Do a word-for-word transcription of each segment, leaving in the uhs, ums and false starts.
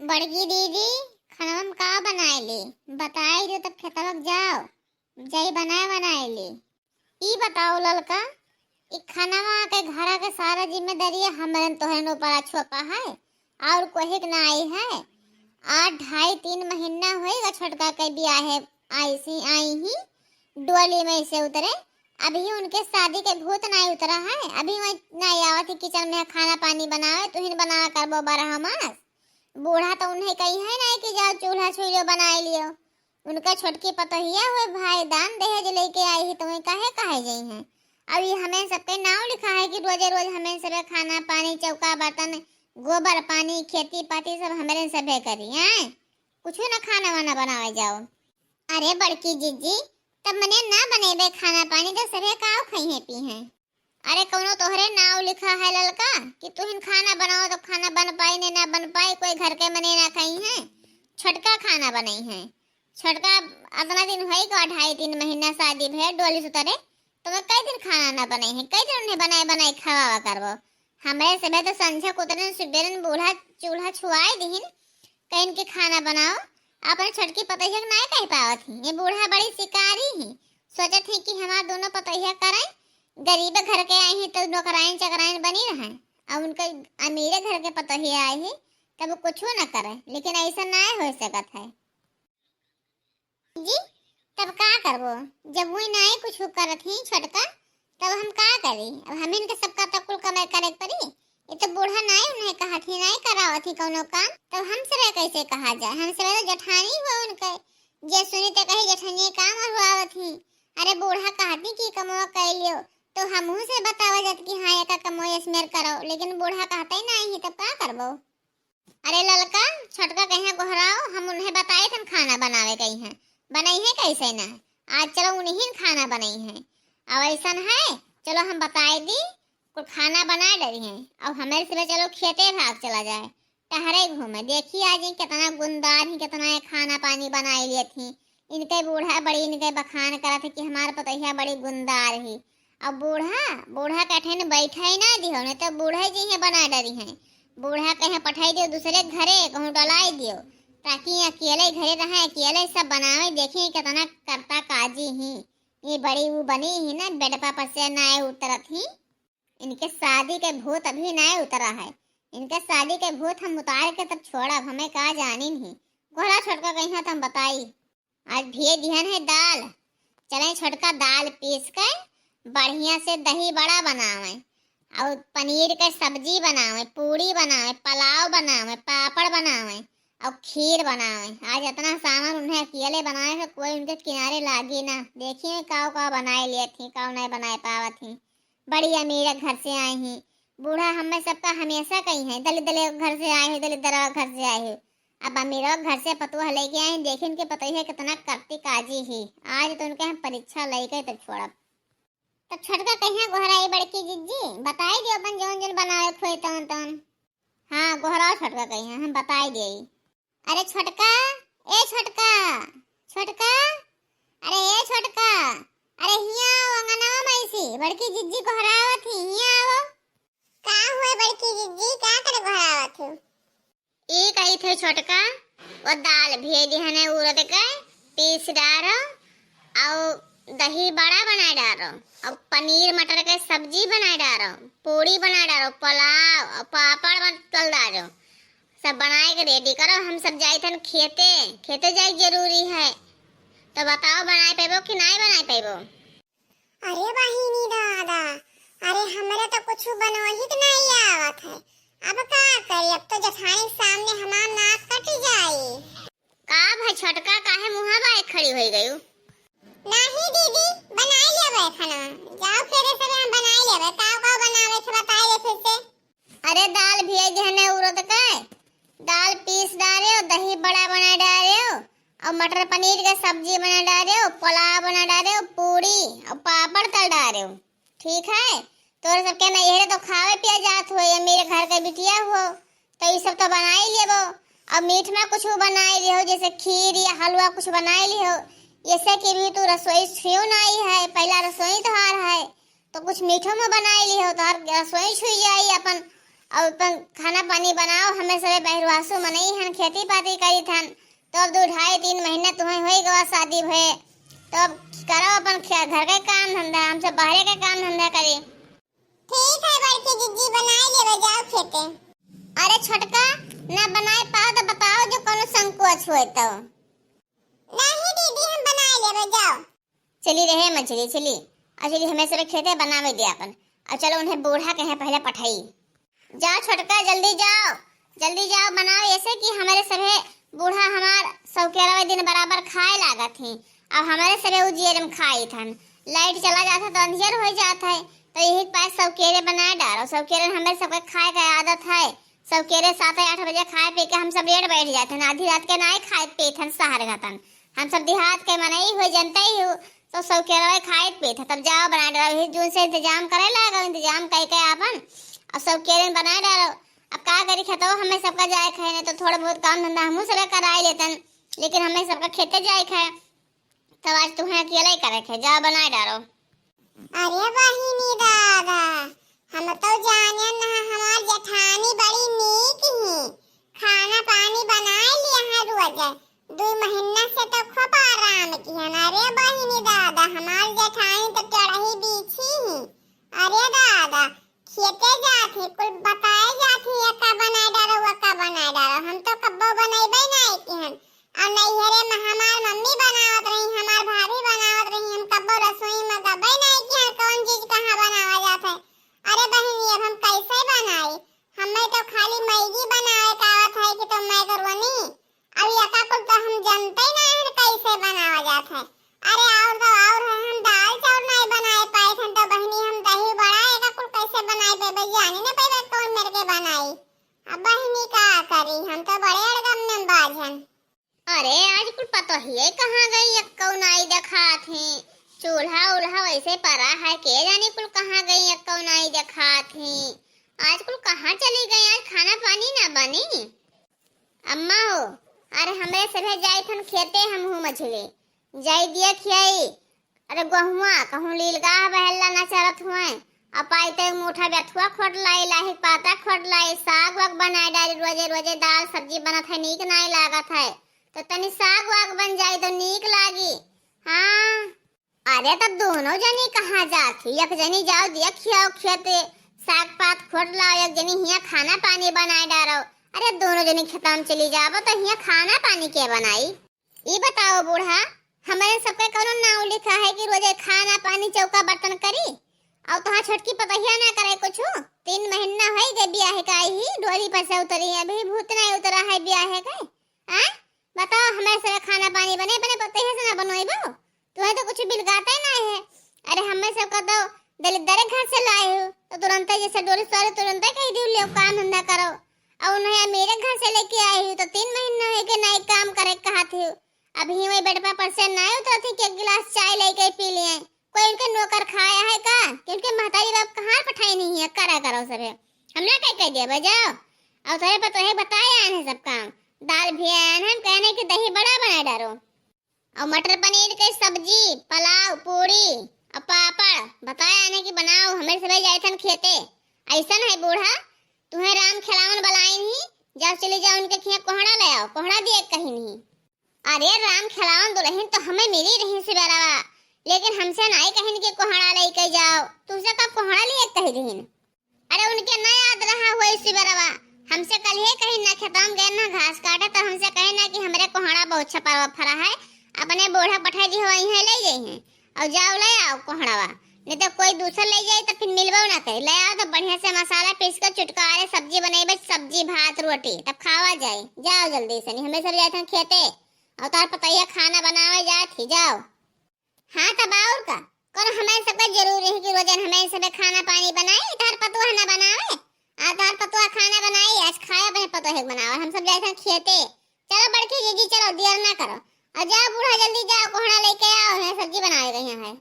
बड़की दीदी, खाना में का बनाए ली? बताई दो, तब खेतवा के जाओ, जाई बनाए बनाए ली। ई बताओ ललका, ई खानवा के, घर के सारा जिम्मेदारी हमरन तोहरन ऊपर छोपा है, और कोई के ना आई है। आज ढाई तीन महीना होएगा छोटका के बियाहे आई सी आई ही डोली में से उतरे। अभी उनके शादी के भूत नहीं उतरा है, अभी वही नहीं आवत ही किचन में खाना पानी बनावे, तुहिन बनावा करबो बारह मास। बूढ़ा तो उन्हें कही है नहीं कि जाओ चूल्हा छुई लो, बनाए लियो। उनका छोटकी पतोहिया हुए भाई दान दहेज लेके आई ही, तो वही काहे कहे गई हैं? अब ये हमें सबके नाव लिखा है कि रोजे रोज हमें सबे खाना पानी, चौका बर्तन, गोबर पानी, खेती पाती सब हमरे सबे करी हैं, कुछ ना खाना वाना बनावे जाओ। अरे बड़की जिज्जी, तब मने ना बनेबे खाना पानी तो सबे काव खई है पी हैं? अरे कौनो तोहरे नाव लिखा है ललका कि तुहिन खाना बनाओ तो खाना बन पाई, ने ना बन पाई, कोई घर के मने ना खाई हैं, छोटका खाना बनाई हैं। छोटका अतना दिन होई गवा, ढाई तीन महीना शादी भे डोली सुतरे, तो मैं कई दिन खाना ना बनाई है, कई दिन उन्हें बनाए बनाए खवावा करबो। हमरे सबे तो संझा कुतरन सुबेरन बूढ़ा चूल्हा छुआए दिहिन, कहीं के खाना बनाओ, अपने छोटकी पतोहिया के नाय कह पावत ही। ये बूढ़ा बड़ी शिकारी ही, सोचत ही कि हमार दोनों पतोहिया करें, गरीब घर के आई ही तो नौकराइन चकराइन बनी रहे, और उनके अमीरे घर के पतोहिया आई ही तब वो कुछ ना करे, लेकिन ऐसा नाय हो सकत है। जी, तब का करबो? जब वही नाय कुछ करत ही छोटका, तब हम का करी? अब हमिन के सबका तो कुल कमाई करे के पड़ी। ये तो बूढ़ा नाय उन्हें कहत ही, नाय करावत ही कौनो काम, तब हम सबे कैसे कहा जाए? हम सबे तो जेठानी हुआ उनके, जे सुनी ते कही जेठानी काम और हुआवत ही। अरे बूढ़ा कहती कि कमवा कर लियो, तो हमहू से बतावा जात कि हाँ एका कमवा स्मेर करो, लेकिन बूढ़ा कहते ही नाय ही, तब का करबो? अरे ललका, छोटका कहिया गोहराओ, हम उन्हें बताए थन खाना बनावे कही हैं, बनई है कैसे ना। आज चलो उन्हीं खाना बनई है। अब ऐसन है, चलो हम बताए दी, कुल खाना बनाए डरी हैं। अब हमारे सबे चलो खेते भाग चला जाए, टहरे घूमे, देखी आज ये कितना गुनदार ही, कितना ये खाना पानी बनाए लिए थी। इनके बूढ़ा बड़ी इनके बखान करत है कि हमार पतोहिया बड़ी गुनदार ही। अब बूढ़ा, बूढ़ा के ठेन बैठे ही ना दिहो, नहीं तो बूढ़े जी हैं बना डरी हैं। बूढ़ा कहे पठाई दियो दूसरे घरे, कहूँ डलाई दियो, ताकि अकेले घरे रहे, अकेले सब बनावे, देखी कितना करता काजी ही। ये बड़ी वो बनी ही ना, बेडपा पर से ना उतरत ही। इनके शादी के भूत अभी ना उतरा है, इनके शादी के भूत हम उतार के तब छोड़ब, हमें का जानिन ही। गोहरा छोटका कहीं तो हम बताई। आज भिए दिहन है दाल। चलें छोटका दाल पीस के बढ़िया से दही बड़ा बनावें, और पनीर के सब्जी बनावें, पूड़ी बनावें, पुलाव बनावें, पापड़ बनावें, और खीर बनावें। आज इतना सामान उन्हें अकेले बनाए है, कोई उनके किनारे लागी ना। देखिए काव काव बनाए लिए थी, काव नहीं बनाए पावत ही। बड़ी अमीर घर से आई ही। बूढ़ा हमें सबका हमेशा कही है, दलित दलित घर से आए हो, दलित दरा घर से आए हो। अब अमीरो घर से पतोह लेके आए, देखिन के पतोह कितना करती काजी ही। आज तो उनके हम परीक्षा लेके तब छोड़ब। तब छोटका कहिया गोहराई बड़की जिज्जी, बताई दियो अपन जौन जौन बनावे खोए तौन तौन। हाँ, गोहराओ छोटका कहिया, हम बताई दिए। अरे छोटका, ए छोटका, छोटका, अरे ए छोटका, अरे हिया आओ, अंगनवा में ऐसी बड़की जिज्जी गोहरावत ही, हिया आओ। का हुए बड़की जिज्जी, का करे गोहरावत हो? ई कही थे छोटका, वो दाल भिए दिहने उड़द के, पीस डारो, और दही बड़ा बनाए डारो, और पनीर मटर के सब्जी बनाए डारो, पूड़ी बनाए डारो, पुलाव और पापड़ बन-, तल डारो। सब बनाए के रेडी करो, हम सब जाई थन खेते, खेते जाए जरूरी है। तो बताओ बनाए पेबो कि नाई बनाए पेबो? अरे बहिनी दादा, अरे हमरे तो कुछ बनवही के नहीं आवत है। अब का करी, अब तो जेठानी के सामने हमार नाक कट जाई। का भाई छोटका, काहे मुँहा बाए खड़ी होई गयू? नहीं दीदी, बनाई लेबे खाना। जाओ फेरे से हम बनाई लेबे। का का बनावे के बताई दे फिर से। अरे दाल भिए दिहने उड़द के, दाल पीस डारेउ, दही बड़ा बना डारेउ, और मटर पनीर के सब्जी बना डारेउ, पुलाव बना डारेउ, पूड़ी और पापड़ तल डारेउ। ठीक है, तोरे सबके नैहरे तो खावे पिए जात हो, ये मेरे घर के बिटिया हो, तो ये सब तो बनाई लेबो। अब मीठ में कुछ बनाई लिहो, जैसे खीर या हलवा कुछ बनाई लिहो। ऐसे कि भी तू रसोई छुयो नाई है, पहला रसोई तोहार है, तो कुछ मीठो में बनाई लिहो, तोहार रसोई छुई जाई अपन। अब अपन खाना पानी बनाओ, हमें सबे बहिरवासु मनई हन, खेती पाती करीत हन, तो अब दू ढाई तीन महीना तुम्हें होई गवा शादी भये, तो अब करो अपन खे-, घर के काम धंधा, हम सब बाहरे के काम धंधा करी। ठीक है बड़की जिज्जी, बनाए लेबे, जाओ खेते। अरे छोटका, ना बनाए पाओ तो बताओ, जो कोनो संकोच होए तो। नहीं दीदी, हम बनाए लेबे, जाओ। चली रहे मछली, चली। और चली, हमें सबे खेते बनावे दे अपन। और चलो, उन्हें बूढ़ा कहे पहले पठाई। जाओ छोटका, जल्दी जाओ, जल्दी जाओ, बनाओ, ऐसे कि हमारे सभे बूढ़ा हमार सौकेरवे दिन बराबर खाए लागत ही। अब हमारे सभे उजियर में खाई थन, लाइट चला जात है तो अंधियर हो जात है, तो यही के पास सौकेरे बनाए डारो। सौकेरे हमारे सबके खाए के आदत है, सौकेरे सात आठ बजे खाए पी के हम सब लेट बैठ जात हन, आधी रात के नाई खाए पीत हन, सहर घतन। हम सब देहात के मनई हो, जनते ही हो, तो सौकेरवे खाए पीत है। तब जाओ बनाए डारो, ही जून से इंतजाम करे लागो, इंतजाम कई के आपन और सौकेरे बनाए डारो। अब का करी, खेतवा हमें सबका जाए खाए, नहीं तो थोड़ा बहुत काम धंधा हमहू सबे कराए लेतन, लेकिन हमें सबका खेते जाए खाए। तब आज तुम्हें अकेले ही करे के, जा बनाए डारो। अरे बहिनी दादा, हम तो जाने ना, हमार जेठानी बड़ी नीक ही, खाना पानी बनाए लिया है रोज, दो महीना से तो खूब आराम किया ना। अरे बहिनी दादा, हमार जेठानी तो चढ़ही बीछी ही। अरे दादा, खेते जात ही, कुल बताए जात ही, ये का बनाए डारो, वो का बनाए डारो। हम तो कब्बो बनैबे नाई किहन। और नैहरे में हमार मम्मी बनावत रही, हमार भाभी बनावत रही, हम कब्बो रसोई में गबे नाई किहन, कौन चीज कहाँ बनावा जात है। अरे बहिनी, अब हम कैसे बनाई? हमें तो खाली मैगी बनावे के आवत है कि तो मैकरोनी। अब एका कुल तो हम जनते ही ना है कैसे बनावा जात है। अरे और तो और है, हम दाल चाउर नहीं बनाए पाए थे, तो बहिनी हम दही बड़ा एका कुल कैसे बनाए पेबे, जानी ना पेबे कौन मेरे के बनाई। अब बहिनी का करी, हम तो बड़े अड़गम में बाझन। अरे आज कुल पतोहिए कहाँ गई, एक्को नाई देखात ही। चूल्हा उल्हा वैसे परा है, के जानी कुल कहाँ गई, एक्को नाई देखात ही। आज कुल कहाँ चली गई, आज खाना पानी ना बनी। अम्मा हो, अरे हमरे सभे जाई थन खेते, हम हूँ मझिले जाई दिया खियाई। अरे गोहुआ कहूँ लीलगाह बहल्ला ना चरत हुए, अब पाई तो एक मुठा बेथुआ खोट लाई, लाही पाता खोट लाई, साग वाग बनाए डाली, रोजे रोजे दाल सब्जी बनत है, नीक नाई लागत है, तो तनी साग वाग बन जाई तो नीक लागी। हाँ, अरे तब दोनों जनी कहाँ जात ही? एक जनी जाओ दिया खियाओ खेते, साग पात खोट लाओ, एक जनी हियाँ खाना पानी बनाए डारो। अरे दोनों जनी खेता में चली जाबो तो हियाँ खाना पानी के बनाई? ई बताओ बूढ़ा, हमरे सबके कौनो नाव लिखा है कि रोजे खाना पानी चौका बर्तन करी? और तोहार छोटकी पतोहिया ना करे कुछ? तीन महीना होई गए बियाहे का, ही डोली पर से उतरी, अभी भूत नहीं उतरा है बियाहे के। आ? बताओ, हमें से खाना पानी बने, बने पतोहिया से ना बनोइबो? तुम्हें तो कुछ बिलगाते ना है। अरे हमें सबका तो दलिद्दरे घर से लाए हो, तो तुरंते जैसे डोली सवारी तुरंते कह दी ले काम धंधा करो। और उन्हें मेरे घर से लेके आई हो तो तीन महीना है कि नहीं काम करे कहत हो। अभी वही बेडपा पर से नहीं उतरत ही कि एक गिलास चाय लेके पी लिए। कोई उनके नौकर खाया है का? कि उनके महतारी बाप कहाँ पठाई नहीं है, करा करो सभे। हमने कह कह दिया बजाओ। और तोरे पर तो है बताया है सब काम। दाल भी आया है, हम कहने कि दही बड़ा बनाए डारो। और मटर पनीर के सब्जी, पुलाव, पूरी और पापड़ बताया है कि बनाओ, हमें सभे जाए थन खेते। ऐसन है बूढ़ा, तुम्हें राम खेलावन बलाइन ही, जाओ चली जाओ उनके खिया कोहड़ा ले आओ, कोहड़ा दिए कहीं नहीं। अरे राम खेलावन दुल्हन तो हमें मिली रही सिबेरवा, लेकिन हमसे नाई कहिन कि कोहड़ा लेके जाओ, तुमसे कब कोहड़ा लिए कह दीन? अरे उनके ना याद रहा हुई सिबेरवा, हमसे कल ही कहिन ना खेतवा में गए ना घास काटे, तो हमसे कहे ना कि हमरे कोहड़ा बहुत छपरवा फरा है, अपने बूढ़ा पठाई दी हो, यहीं ले जाई हैं। और जाओ ले आओ कोहड़वा, नहीं तो कोई दूसर ले जाई तो फिर मिलबो ना करे। ले आओ तो बढ़िया से मसाला पीस के चुटकारे सब्जी बनेबे, सब्जी भात रोटी, तब खावा जाए। जाओ जल्दी से, नहीं हमें सब जाए थे खेते, और तार पतैया खाना बनावे जात ही। जाओ। हाँ तब और का, कौन हमें सबका जरूरी है कि रोजन हमें सब खाना पानी बनाए, तार पतुआ ना बनावे? आ तार पतुआ खाना बनाई, आज खाए अपने पतोहे के बनावे, हम सब जाए थे खेते। चलो बड़की जीजी चलो, देर ना करो। और जाओ बूढ़ा जल्दी जाओ, कोहड़ा लेके आओ, यहाँ सब्जी बनावे गई है।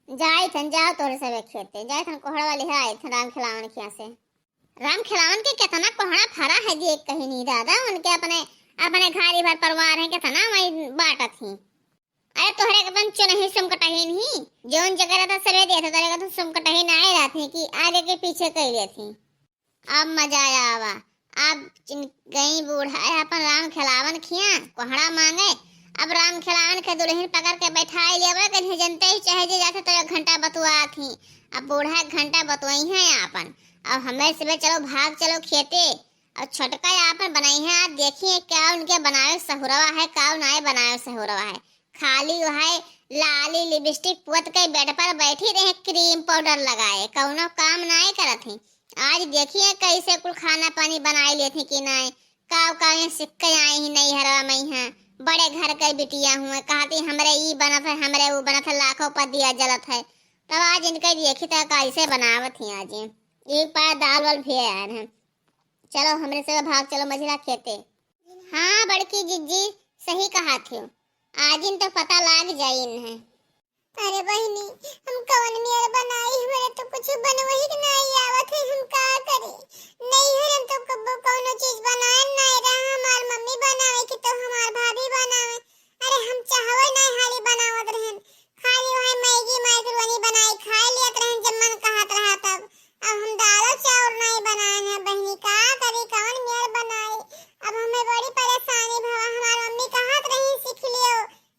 जाए थन, जाओ तोरे सबे खेते, जाए थन कोहड़ा वाली है, आए थन राम खिलावन खिया से। राम खिलावन के कितना कोहड़ा फरा है जी, एक कहीं नहीं दादा, उनके अपने, अपने घारी भर परिवार है, कितना वही बांटत ही। अरे तोहरे के अपन चुनही सुमकटही नहीं, जौन जगह रहता सबे देते, तोहरे के तो सुमकटही ना आए रहत ही कि आगे के पीछे कह लेत ही। अब मजा आवा। अब चिन-, गई बूढ़ा है अपन राम खेलावन खिया, कोहड़ा मांगे। अब राम खेलावन के दुलहिन पकड़ के बैठाई लेवे, कहीं जनते ही चाहे जे जाते तो एक घंटा बतुआ थी। अब बूढ़ा एक घंटा बतुआई है आपन। अब हमें सबे चलो भाग चलो खेते। अब छोटका आपन बनाई है, आप देखिए क्या उनके बनावे सहुरवा है, का नाय बनावे सहुरवा है। खाली वह लाली लिपस्टिक पोत के बेड पर बैठी रहे, क्रीम पाउडर लगाए, कौनो काम नाय करत ही। आज देखिए कैसे कुल खाना पानी बनाई लेत ही कि नाय। काव काव यहाँ सीख के आई ही नैहरवा में, यहाँ बड़े घर के बिटिया हुए, कहती हमरे ई बनत है, हमरे ऊ बनत है, लाखों पर दिया जलत है। तब आज इनके देखी तो कैसे बनावत ही आज। एक पाया दाल वाल भी आए हैं। चलो हमरे से भाग चलो मझिला खेते। हाँ बड़की जिज्जी, सही कहा थे, आजिन तो पता लाग जाइन है। अरे बहिनी, हम कवन मेर बनाई, हमरे तो कुछ बनवही के नाई आवत है, हम का करी? नैहर हम तो कब्बो कौनो चीज बनाए नाई रहा, हमार मम्मी बनावे की तो हमार भाभी बनावे। अरे हम चाहवे नाई हाली बनावत रहन, खाली वही मैगी मैक्रोनी बनाई खाए लियत रहन जब मन कहत रहा तब। अब हम दालो चाउर नाई बनाए हैं बहिनी, का करी, कवन मेर बनाई? अब हमें बड़ी परेशानी भवा, हमार मम्मी कहत रही सीख लियो,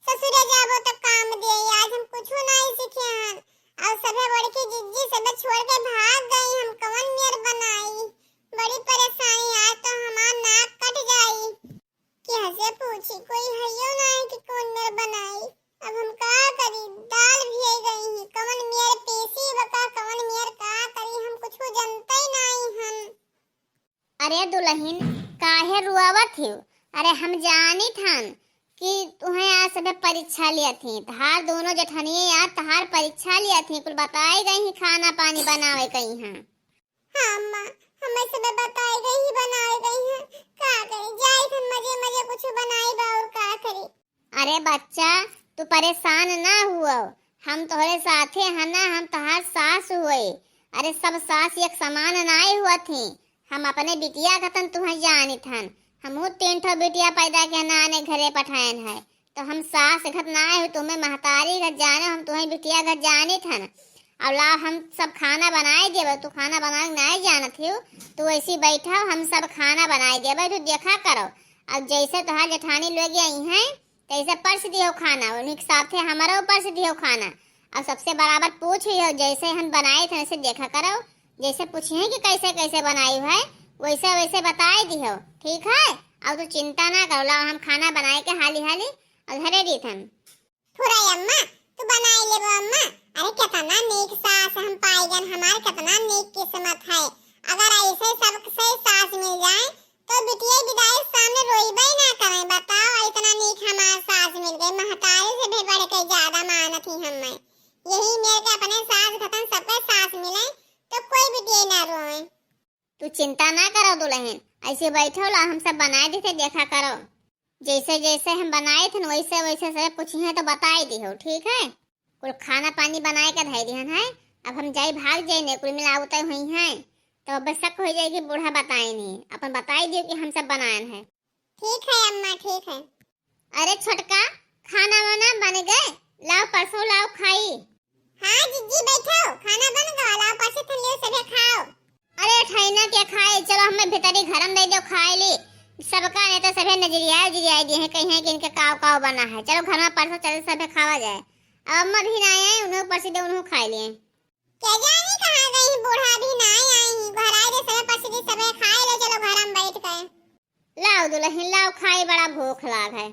ससुरे जाबो त काम दे, आज हम कुछ नाई सीखे हन। और सभे बड़की जिज्जी सभे छोड़ के भाग गई, हम कवन मेर बनाई? बड़ी परेशानी, आज तो हमार नाक कट जाई। केहसे पूछी, कोई हइयो नाई कि कवन मेर बनाई। अब हम का करी, दाल भी आई गई ही, कवन मेर पीसी बका, कवन मेर का करी, हम कुछ जनते ही नाई हन। अरे दुलहिन, काहे रुआवत हियो? अरे हम जानित हन कि तुहें आज सभे परीक्षा लियत ही, तहार दोनों जेठनिये आज तहार परीक्षा लियत ही, कुल बताई गई ही खाना पानी बनावे कई हाँ। हाँ अम्मा, हमें सभे बताई गई ही बनावे गई हाँ, का करी, जाई थन मजे मजे कुछ बनाई बा और का करी। अरे बच्चा, तू परेशान ना हुआ, हम तोहरे साथे है ना, हम तोहार सास हुए। अरे सब सास एक समान नाई हुआ थी, हम अपने बिटिया खतन तुहें जानित हन। हमहू तीन ठो बिटिया पैदा के नाने घरे पठायन है, तो हम सास घत नाई हो, तुम्हें महतारी घत जाने, हम तुहें बिटिया घत जानित हन। अब लाओ हम सब खाना बनाए देबे, तू खाना बनावे नाई जानत हो, तू ऐसी बैठा, हम सब खाना बनाए देबे, तू देखा करो। अब जैसे तोहार जेठानी लोग आई हैं, तैसे परस दिहो खाना, उन्हीं के साथे हमरो परस दिहो खाना। अब सबसे बराबर पूछ लिहो, जैसे हम बनाए थे वैसे देखा करो, जैसे पूछे हैं कि कैसे कैसे बनाई है, वैसे वैसे बताए दिहो, ठीक है? अब तू चिंता ना करो, लाओ हम खाना बनाए के हाली हाली और घरे दी थन। फुराई अम्मा, तू बनाई लेबो अम्मा। अरे कितना नीक सास हम पाई गन, हमार कितना नीक किस्मत है। अगर ऐसे सबसे सास मिल जाए तो बिटिया विदाई सामने रोइबे ना करे। बताओ, इतना नीक हमार सास मिल गई, महतारी से भी बढ़ के ज्यादा मानत ही हमें। यही मेर के अपने सास खतन सबके सास मिले तो कोई बिटिया ना रोए। तू चिंता ना करो दुलहिन, ऐसे बैठो ला, हम सब बनाए देते, देखा करो। जैसे जैसे हम बनाए थे न, वैसे वैसे सब पूछी हैं तो बताई दिहो, ठीक है? कुल खाना पानी बनाए के धै दिहन है, अब हम जाई भाग जाई ने, कुल मिलावते हुई हैं, तो अब शक हो जाए कि बूढ़ा बताए नहीं, अपन बताई दियो कि हम सब बनाए हैं। ठीक है अम्मा, ठीक है। अरे छोटका, खाना वाना बन गए, लाओ परसो लाओ खाई। हाँ जिज्जी बैठो, खाना बन गवा, लाओ परसो थन लियो सभे खाओ। अरे ठैना के खाए, चलो हमें भीतरी घरम दे दो खाए ली। सबका नहीं तो सभे नजरिया उजरिया दिए हैं, कहीं है कि इनके काव काव बना है। चलो घर में परसो चले सभे खावा जाए। अब अम्मा भी ना आए, उन्हें परसी दे, उन्हें खाए लिए। क्या जानी कहाँ गई बूढ़ा, भी ना आई ही। घर आए दे सभे परसी दे, सभे खाए लो, चलो घर में बैठ गए। लाओ दुलहिन लाओ खाए, बड़ा भूख लाग है।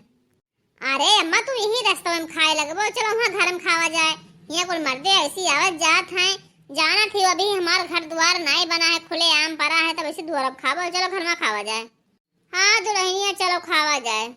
अरे अम्मा तू यही रस्तवा में खाए लगबो, चलो वहाँ घर में खावा जाए। यहाँ कुल मर्दे ऐसी आवत जात हैं, जानत ही अभी हमार घर द्वार नाई बना है, खुले आम पड़ा है, तब ऐसे दुआर अब खाबो, चलो घर में खावा जाए। हाँ दुलहिनिया चलो खावा जाए।